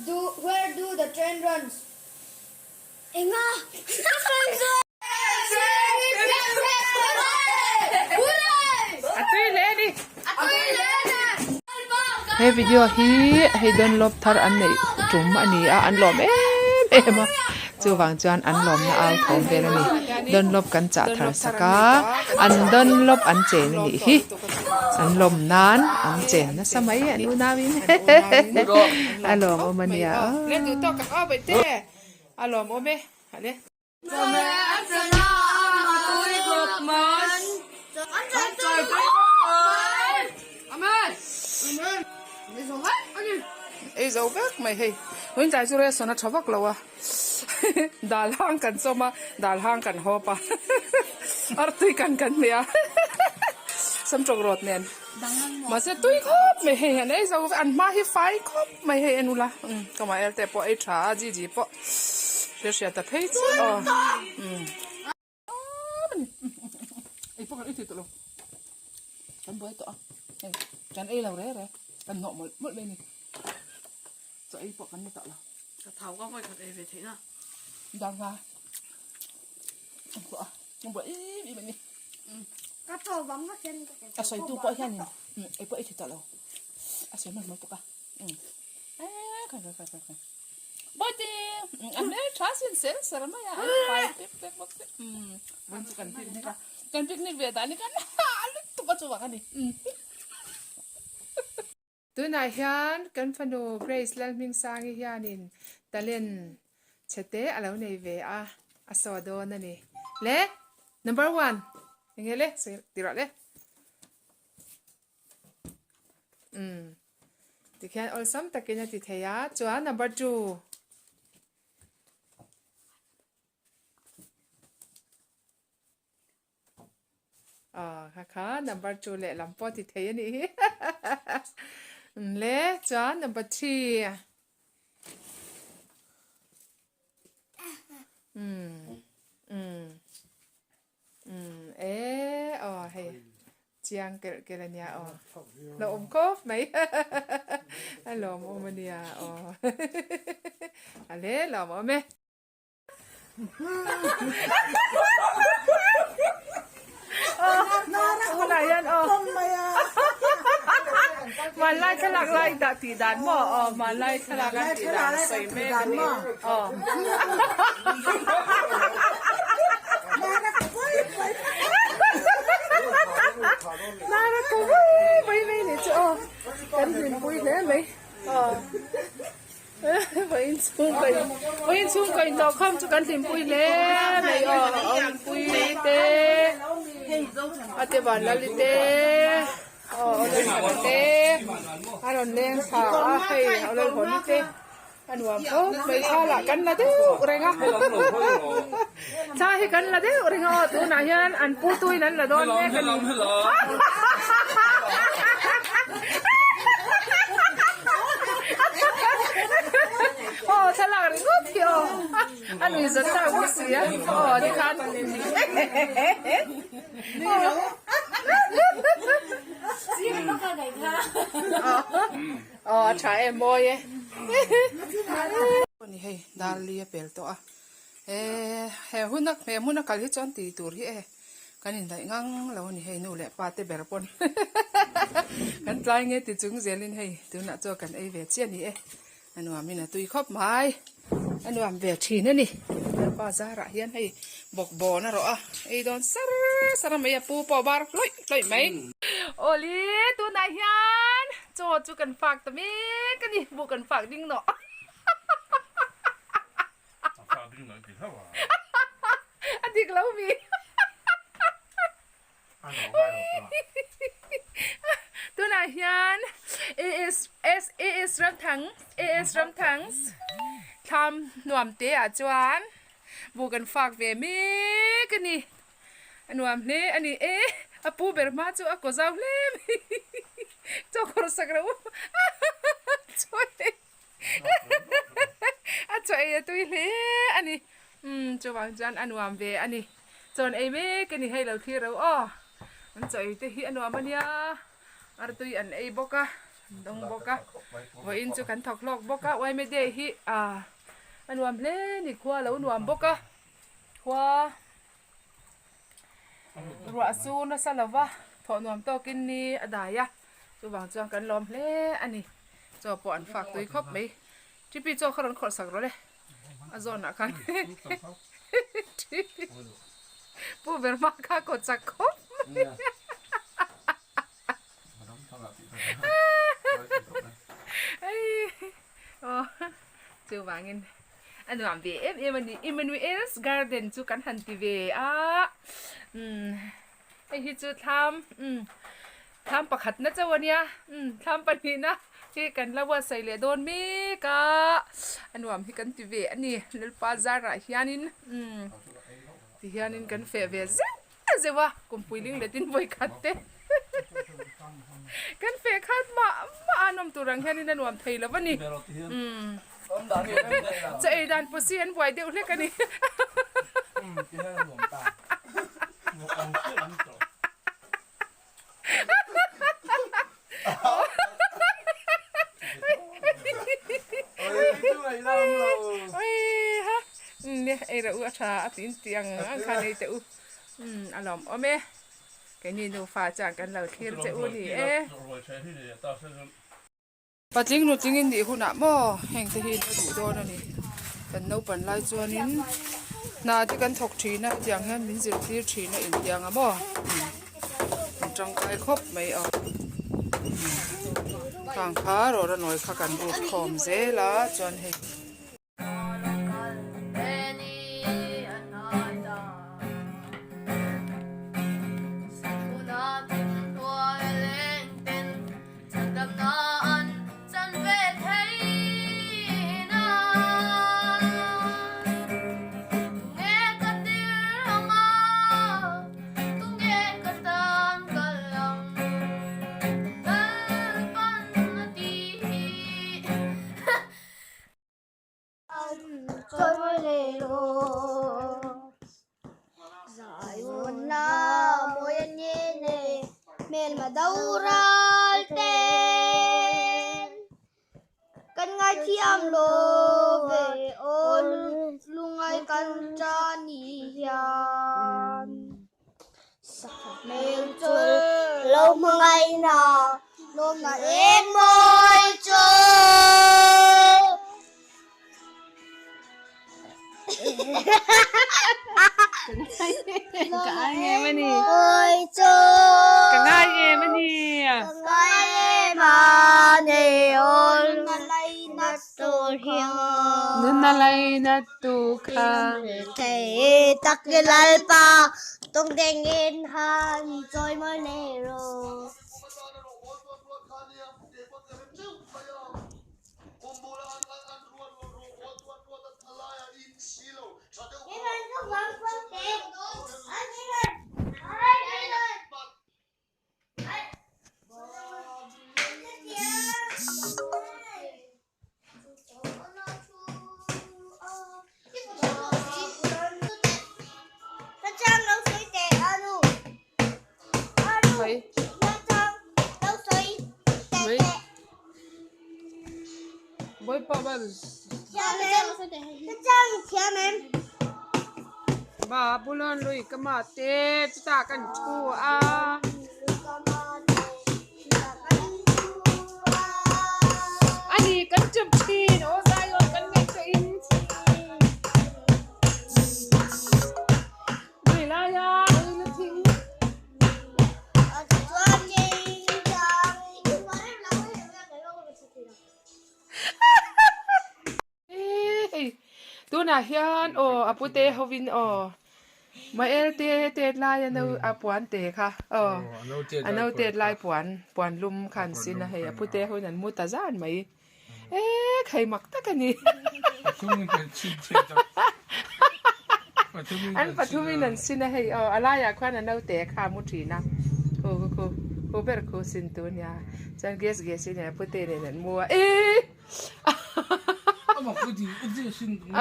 do where do the train runs? Enga? A tui hle a ni. He video hi hei Dunlop thar an neih tum a ni a, an lawm em em a, chuvang chuan an lawmna au thawm vel a ni. Dunlop kan chah thar sak a, an Dunlop an chen a nih hi, an lawm nan an chen nasa mai an unauin a lawmawm a nia aw. A lawmawm e. Ei zo vek mai hei vawiin tlai chu ration a tha vak lo a dal hang kan chawm a dal hang kan hawp a artui kan kan hmeh a samtawk rawt nen mahse tui khawp mai hei an ei zo vek an hma hi fai khawp mai hei en ula ka mah el te pawh ei tha a ji ji pawh. Hre hria ta phei chu aw. Ei pawh kan ei thei tawh lo. Kan buai tawh a. Hei kan ei lo re re. Kan hnawh mawlh mawlh mai a ni. Chaw ei pawh kan ni tawh lo. Ka thau ka vawi khat ei ve theih na. Dang nga. Ang tawh a. Kan buai em em a ni. Ka chaw bang vek hian ka A sawi tu pawh hianin ei pawh ei thei tawh lo. A sawi hman hmawlh bawk a. Eee khai khai khai khai. Bawihte a hmel tha sin sel ser mai a, an fai pek pek bawk si. Vawiin chu kan picnic a, kan picnic ve dan hi kan hah lutuk a chuvang a ni. Tunah hian kan fanu Grace Lalhmingsangi hianin talent chhe te a lo nei ve a, a saw dawn a ni. Le, number one, enge le, sawi tih rawh le. Umm tikhian awlsam takin a ti thei a chuan number 2 ah kha kha number 2 leh lam pawh ti thei a nih hi le chuan number 3 umm umm Umm e aw hei chiang kelh kelh a nia aw la awm khawp mai a lawmawm a nia aw a hle lawmawm e. Tunah hian aw hmanlai thlalak lai dah tih dan maw aw hmanlai thlalak an tih dan sawi mek a ni aw. Nara ko mai mai ni chu aw kan hlimpui hle mai aw. Vawiin chhung ka in vawiin chhung ka in tawh khawm chu kan hlimpui hle mai aw awmpui te a te vanlali te aw awlawihawni te a rawn leng thla a hei awlawihawni te a nuam khawp mai thla lah kan la deuh reng a thla hi kan la deuh reng a aw tunah hian an pu tuin an la dawn mek a ni. Aw thlalak ringawt hi aw a nui zat tak bawk si a aw tikhan aw a tha em mawi e ni hei dar li a pel tawh a he hun a he hmun a kal hi chuan tih tur hi e. Kan indaih ngang lo a ni hei nu leh pa te ber pawn kan tlai nge ti chung zelin hei tunah chuan kan ei ve chiah a ni e a nuamin a tui khawp mai a nuam ve thin a ni pa zarah hian hei bawkbawn a rawh a ei dawn sar sar a mai a pu pawh bar hlawih hlawih mai. Awle tunah hian chaw chu kan fak ta mek a ni buh kan fak ding nawh. A dik lo mi. Tunah hian AS AS Ramthang AS Ramthang thlam nuam te ah chuan buh kan fak ve mek a ni. A nuam hle a ni e. A pu ber hma chu a kaw zau hle mai. Chaw khawrh sak reuh u. A chaw ei a tui hle a ni. Umm chuvang chuan a nuam ve a ni. Chawn ei mek a ni hei lo thlir reuh aw. An chaw ei te hi a nuam a nia. Artui an ei bawk a. Dawng bawk a, vawiin chu kan thawk hlawk bawk a, Yma Day hi ah a nuam hle ni khua a lo nuam bawk a, khua ruah sur nasa lo va thawh nuam tawkin ni a dai a, chuvang chuan kan lawm hle a ni, chaw pawh an fak tui khawp mai, Tipi chaw kha rawn khawrh sak rawh le a zawnah khan Tipi Pu Verma kha kawt chak khawp mai. Chuvangin a nuam ve em em a ni. Emmanuel's Garden chu kan han ti ve a. Umm hei hi chu thlam umm thlam pakhatna chauh a nia. Umm thlam pahnihna hi kan la buatsaih leh dawn mek a. A nuam hi kan ti ve a ni. Lalpa zarah hianin umm tihianin kan feh ve zeuh. A zeuh a, kumpui ling letin vawi khat te kan feh khat mah mah a nawm tur ang hianin a nuam thei lo a ni. Umm chaw ei dan pawh an buai deuh hlek a ni. Ei reuh u a tha a ti in ang ang khan ei teh u. Umm a lawm awm e. Keini nufa chuan kan lo thlir che u ni e. Patling nutling in nih hunah maw heng te hi in la duh dawn a ni. Kan naupan lai chuanin hna te kan thawk thin a hetiang hian min zirtir thin a intiang a maw an tangkai khawp mai a. Khang kha rawra nawi kha kan rut khawm zel a chuan hei. Kan ngaithiam lo ve aw lungai kan ta ni hian hmel chul lo hmangaihna lawmna eng mawi chu. Ka ngai em a ni. Mawi chu. Ka ngai em a ni. Ka ngai em a ni aw nunna lainat tur hian. Nunna lainat tu kha. Thei tak ni Lalpa tawngtengin han chawi mawi leh rawh. Babulon lui ka ma te chutah kan thu a. Ani kan chep thin aw Zion kan ngaihtuah in lui laia ui na thing. Hei tunah hian aw a pute hovin aw Mael te tet lai a no a puan te kha aw a no tet lai puan puan lum kha an sin a hei a pute hovin an mu ta zan mai e khai mak tak a ni an pathumin an sin a hei aw a laiah khuan a naute kha a mu thin a khu khu khu khu ber khu sin tu ania chuan gas gas in a pute nen an mu a ee.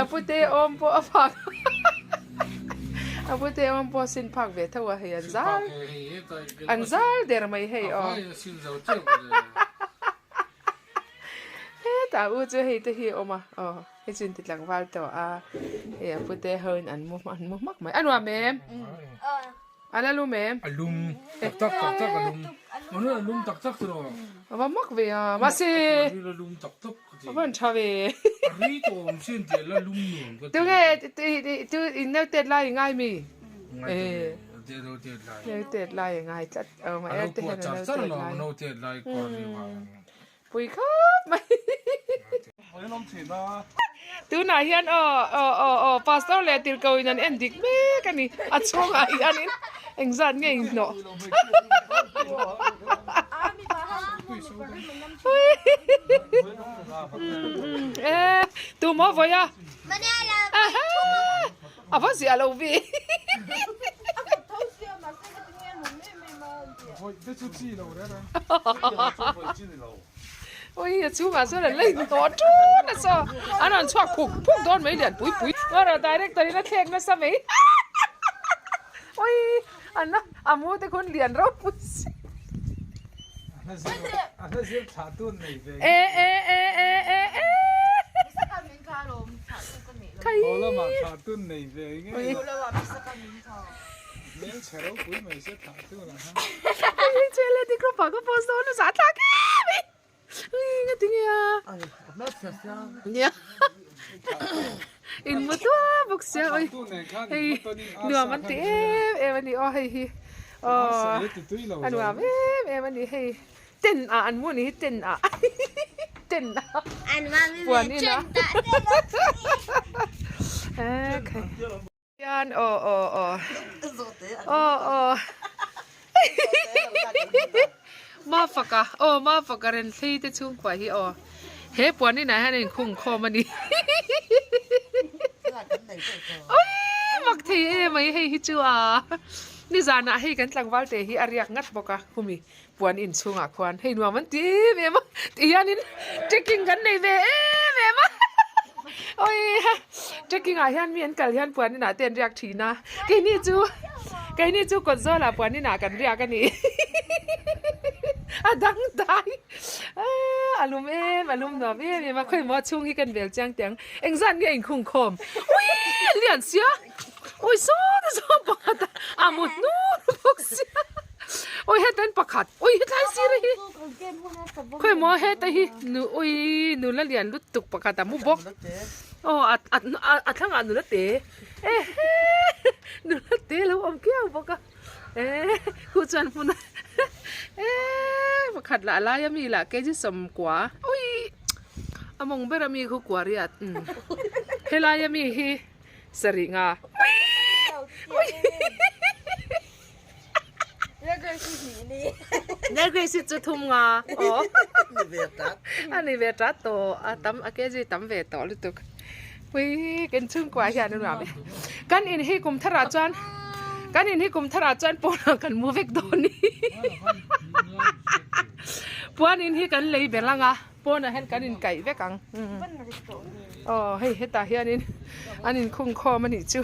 A pute awm pawh a phak a pute awm pawh sin phak ve tho a hei an zal an zal der mai hei aw. Tah u chu hei te hi a awm a aw hei chu inti tlangval tawh a hei a pute ho in an mu an mu hmak mai a nuam em a la lum em a lum tak tak tak tak a lum manu a lum tak tak tiraw a va mak ve a mahse a lum tak tak ka ti a van tha ve a ri tawh awm sin tih la lum nuam ka ti tunge tu in nau tet lai i ngai mi ngai ta ve nau tet lai nau tet lai i ngai tlat a lo kuah char char lo nau tet lai kuah ri vang Pui khawp mai. Tunah hian aw aw aw aw pastor leh tirhkoh in an en dik mek a ni. A chhungah hianin engzat nge inhnawh. E tu maw vawi a? A va ziah lo ve. Ui a chhungah chuan an la inhnawh ṭun a saw an rawn chhuak phuk phuk dawn mai lian pui pui. Ngaw director in a thlek nasa mai. Ui an a mu te khawn lian ropui si. E e e e e e. In mu tuah bawk sia oi hei nuam an ti em em a ni aw hei hi aw a nuam em em a ni hei ten ah an mu a ni hi ten ah ten ah puan in ah Hian aw aw aw aw aw Mafaka aw Mafaka Renthlei te chhungkua hi aw he puan inah hian a inkhung khawm a ni Ui mak thei em mai hei hi chu a nizanah hei kan tlangval te hi a riak ngat bawk a khumi puan inchhungah khuan hei nuam an ti em em a ti hianin trekking kan nei ve em em a awi trekking ah hian mi an kal hian puan inah te an riak thin a keini chu keini chu kawt zawlah puan inah kan riak a ni a dang dai a lum em a lum nuam em em a khawimaw a chhung hi kan vel chiang teh ang engzat nge a inkhung khawm ui lian sia ui saw te saw pakhat a mu hnur bawk sia. Ui heta in pakhat ui hetlai sir hi khawi maw heta hi nu ui nula lian lutuk pakhat a mu bawk aw a a a thlangah nula te e he nula te lo awm kiau bawk a e khu chuan hmun a e pakhat lah a laia mi lah kg sawmkua ui a mawng ber ami khu kua riat helai ami hi sarih nga ui ui. Nergrace hi chu thum nga aw a ni ve tat tawh a tam a kg tam ve tawh lutuk pui kan chhungkua hian a nuam e kan in hi kum tharah chuan kan in hi kum tharah chuan pawnah kan mu vek dawn ni puan in hi kan lei ber ang a. Pawnah hian kan inkaih vek ang. Aw hei hetah hianin an inkhung khawm a nih chu.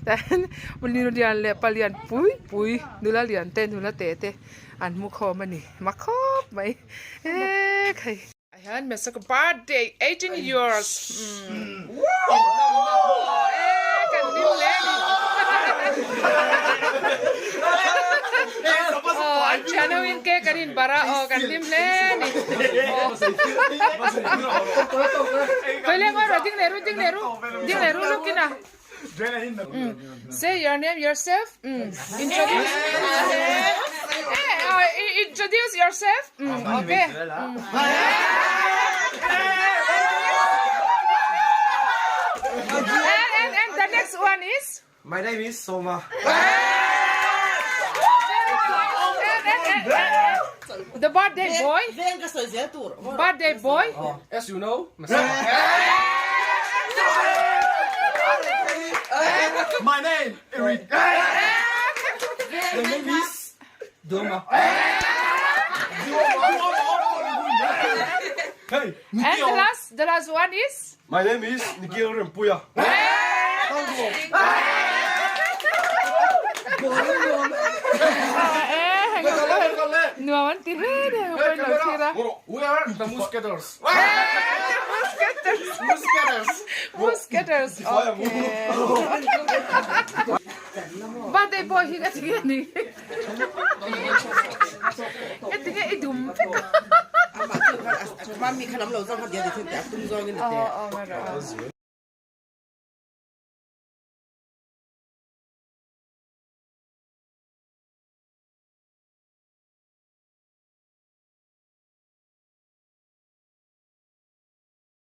Tah hian lian leh palian pui pui nula lian te nula te te an hmu khawm a ni mak khawp mai e khai. Ah hian Mesaka birthday 18 years umm e kan hlim hle a ni. Aw an thian ho in cake an in barh a aw kan hlim hle a ni aw Khawi leng ngawi rawh ding leh ru ding leh ru ding leh ru luk in a Say your name yourself introduce introduce yourself okay And and and the next one is My name is Soma. The birthday boy. Birthday boy. As you know, My name Eric. The name is Doma. Hey, And the last, the last one is. My name is Nikhil Rempuia. Nuam an ti hle hle ang pawhin lo thlir a. We are the Musketeers. Musketeers. Musketeers. Musketeers. Okay. Birthday boy hi ka ti nge ni? Ka ti nge i dum vek a. Mami kha lam lo zawng kha dia ti thil te a tum zawngin a te. Aw aw.